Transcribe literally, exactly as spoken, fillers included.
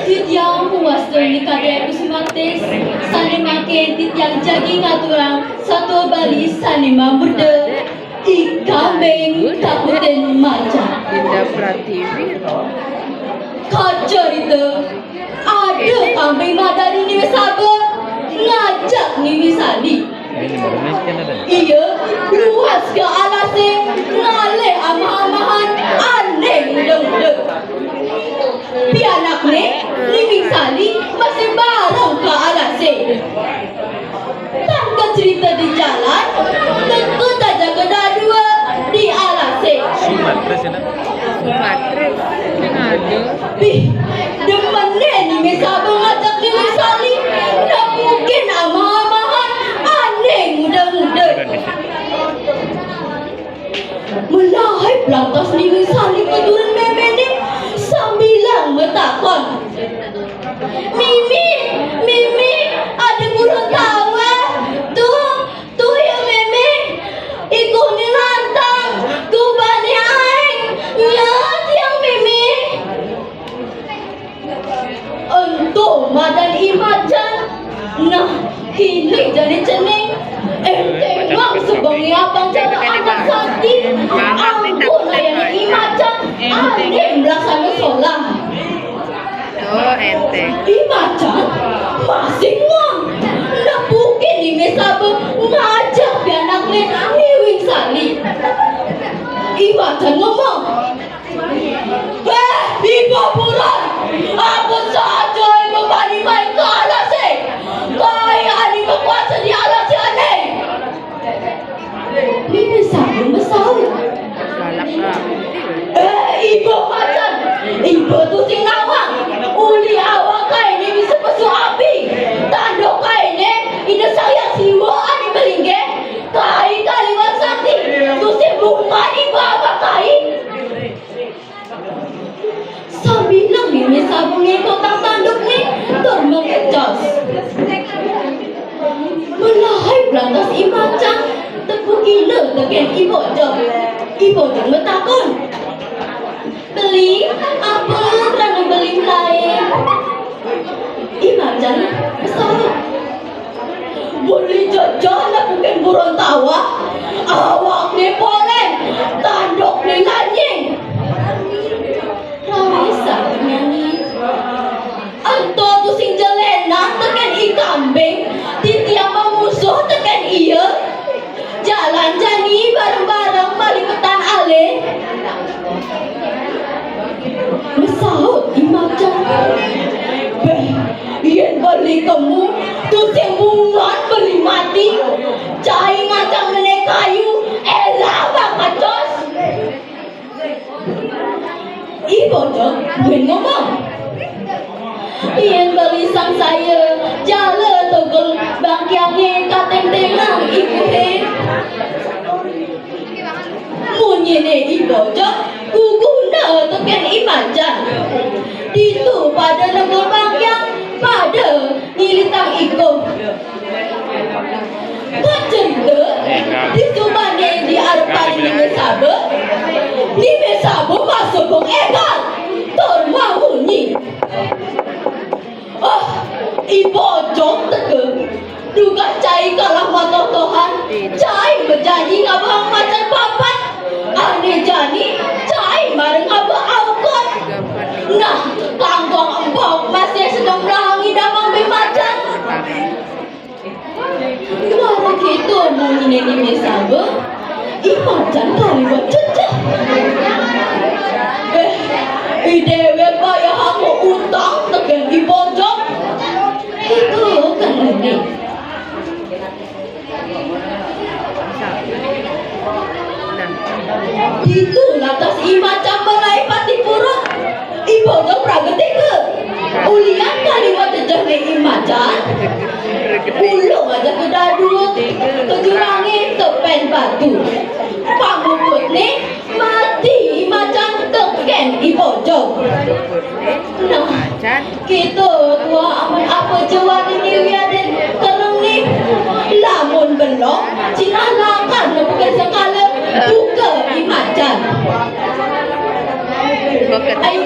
Titiang puas tuni kadék Kusumatis, sané mangkin titiang jagi ngaturang satua Bali sané mamurda, I Kambing Takutin Macan. Dinda Pratiwi. Kacarita, ada kambing madan Ni Wésaba ngajak Ni Wésali. Iya, luas ka alasé, ngalih amah-amahan, ané nguda-nguda. Pianakné, Ni Wésali masih bareng ka alasé. Tan kacerita di jalan, teka taja kadadua di alasé. Sumatera. Sumatera. Bih, demené Ni Wésaba ngajak Ni Wésali, napukin amah-amahan, ané nguda-nguda. Malaib lantas Ni Wésali ka duren méméné, sambilang matakon. "Mimi, Mimi, ada Gorontawah. Tuh, tuh ya, Mimi. Ikuhné lantang, kubané aéng. Nyat tiang, Mimi." Ento madan I Macan. Nah, kéné jani cening. Énténgang sebengé apang cara angkat sakti. Ampun ayané I Macan, ané mlaksana solah. Oh, énténg. I Macan masih ngong. Nepukin Ni Wésaba ngajak pianakné Ni Wésali. I Macan ngomong, "Héh, iba buron! Apa saja iba bani mai ka alasé? Kai ané makuasa di alasé ané." Ni Wésaba masaut. Galak ka. "Éh, iba Macan, iba tusing nawang. Uli awak kainé bisa pesu api. Tanduk kainé Ida Sang Hyang Siwa ané malinggih. Kai kaliwat sakti, tusing bungan iba awak kai." Sambilang Ni Wésaba ngékotang tandukné tur mengecos. Malaib lantas I Macan, tepukina tekén I Bojog. I Bojog matakon, "Beli, apa krana beli malaib?" I Macan masaut, "Beli jejeh nepukin Gorontawah, awakné poléng, tandukné lanying." Rawisan nyanyi. "Ento tusing jelénan tekén I Kambing, titiang mamusuh tekén ia. Jalan jani bareng-bareng malipetan alih." Masaut I Macan, "Béh, yén beli kemu, tusing bungan beli mati. Cai ngantang menék kayu, élah bakacos." I Bojog buin ngomong, "Yén beli sangsaya, jala togel bangkiangé katéngténgang ipuhé." Munyiné I Bojog guguna tekén I Macan. Ditu pada negul bangkiang, pada nyilitang ikuh. Kacerita, disubané di arepan Ni Wésaba, Ni Wésaba masebeng égal tur mamunyi, "Oh, I Bojog teka. Dugas cai kalah matotohan, cai majanji ngabehang macan papat. Ané jani, cai mara ngabeh aukot. Nah, kangkung embok masih sedeng melahang idamang bé macan." Mara kéto munyiné Ni Wésaba, I Macan kaliwat jejeh. "Béh, i déwék bayahanga utang tekén I Bojog." Kéto kenehné. Ditu lantas I Macan malaib pati purun. I Bojog praga téga. Ulian kaliwat jejehné I Macan, ulung aja kadadua, ka jurangé tepén batu. Pamuputné mati I Macan tekén I Bojog. Nah, kéto tuah amun apa ja waniné wiadin kerengné. Lamun belog, cinah lakar nepukin sekala buka I Macan. Ai